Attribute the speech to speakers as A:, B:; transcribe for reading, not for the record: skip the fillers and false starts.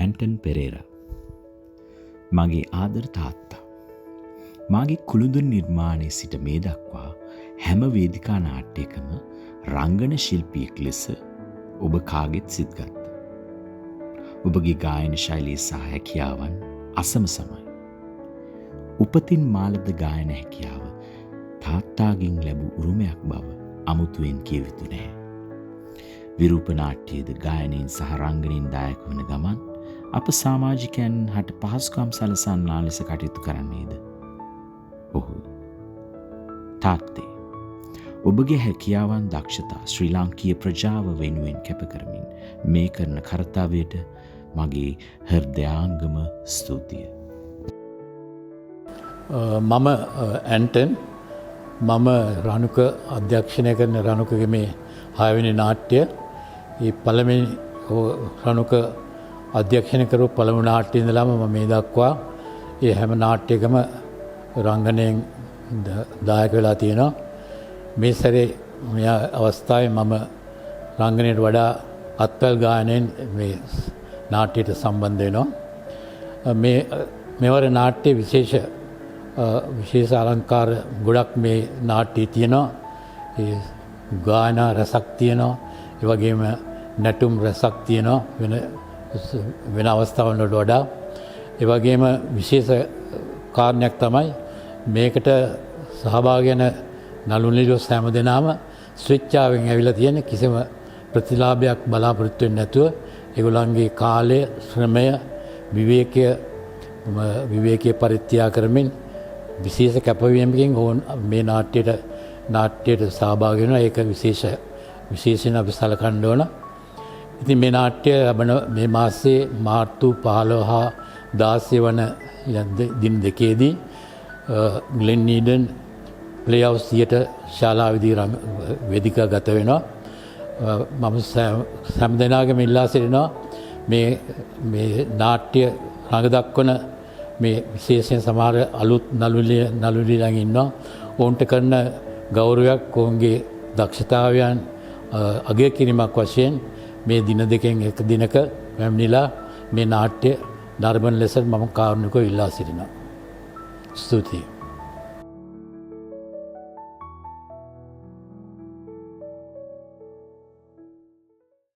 A: Anton Perera. මගේ ආදර තාත්තා. මාගේ කුළුඳුන් නිර්මාණයේ සිට මේ දක්වා හැම වේදිකා නාට්‍යයකම රංගන ශිල්පියෙක් ලෙස ඔබ කාගෙත් සිත් ගත්තා. ඔබගේ ගායන ශෛලිය සහ හැකියාවන් අසම සමයි. උපතින් මා ලද ගායන හැකියාව තාත්තාගෙන් ලැබූ උරුමයක් බව අමුතුවෙන් කිය යුතු නැහැ. විරූප නාට්‍යයේද ගායනයෙන් සහ රංගනයෙන් දායක වන ගමන් අප සමාජිකයන් හට පහසුකම් සලසන්නා ලෙස කටයුතු කරන්නේද ඔහු. තාත්තේ, ඔබගේ හැකියාවන්, දක්ෂතා ශ්‍රී ලාංකීය ප්‍රජාව වෙනුවෙන් කැප කරමින් මේ කරන කර්තව්‍යයට මගේ හෘදයාංගම ස්තුතිය.
B: මම ඇන්ටන්. මම රණුක අධ්‍යක්ෂණය කරන රණුකගේ මේ හයවෙනි නාට්‍ය. ඒ පළවෙනි රණුක අධ්‍යක්ෂණය කරපු පළමු නාට්‍ය ඉඳලාම මම මේ දක්වා ඒ හැම නාට්‍යයකම රංගනයෙන් දායක වෙලා තියෙනවා. මේ සැරේ මේ අවස්ථාවේ මම රංගනයට වඩා අත්වැල් ගායනයෙන් මේ නාට්‍යයට සම්බන්ධ වෙනවා. මේ මෙවර නාට්‍ය විශේෂ විශේෂ අලංකාර ගොඩක් මේ නාට්‍යයේ තියෙනවා. ඒ ගායනා රසක් තියෙනවා. ඒ වගේම නැටුම් රසක් තියෙනවා වෙන වෙන අවස්ථාවල් වලට වඩා. ඒ වගේම විශේෂ කාරණයක් තමයි මේකට සහභාගී වෙන නළු නිළියෝ හැම දෙනාම ස්වේච්ඡාවෙන් ඇවිල්ලා තියෙන, කිසිම ප්‍රතිලාභයක් බලාපොරොත්තු වෙන්නේ නැතුව ඒගොල්ලන්ගේ කාලය, ශ්‍රමය, විවේකය පරිත්‍යාග කරමින් විශේෂ කැපවීමකින් ඔවුන් මේ නාට්‍යයට සහභාගී වෙනවා. ඒක විශේෂයෙන් අපි සලකන්න ඕන. ඉතින් මේ නාට්‍ය ලබන මේ මාසයේ මාර්තු 15 හා 16 වන දින දෙකේදී Glenn Eden play house theatre ශාලාවේදී වේදිකා ගත වෙනවා. මම සෑම දෙනාගේම ඉල්ලා සිටිනවා මේ මේ නාට්‍ය රඟ දක්වන මේ විශේෂයෙන් සමහර අලුත් නළු නිළියන් ඉන්නවා. ඔවුන්ට කරන ගෞරවයක්, ඔවුන්ගේ දක්ෂතාවයන් අගය කිරීමක් වශයෙන් මේ දින දෙකෙන් එක දිනක පැමිණිලා මේ නාට්‍ය නරඹන ලෙස මම කාරුණිකව ඉල්ලා සිටිනවා. ස්තුතියි.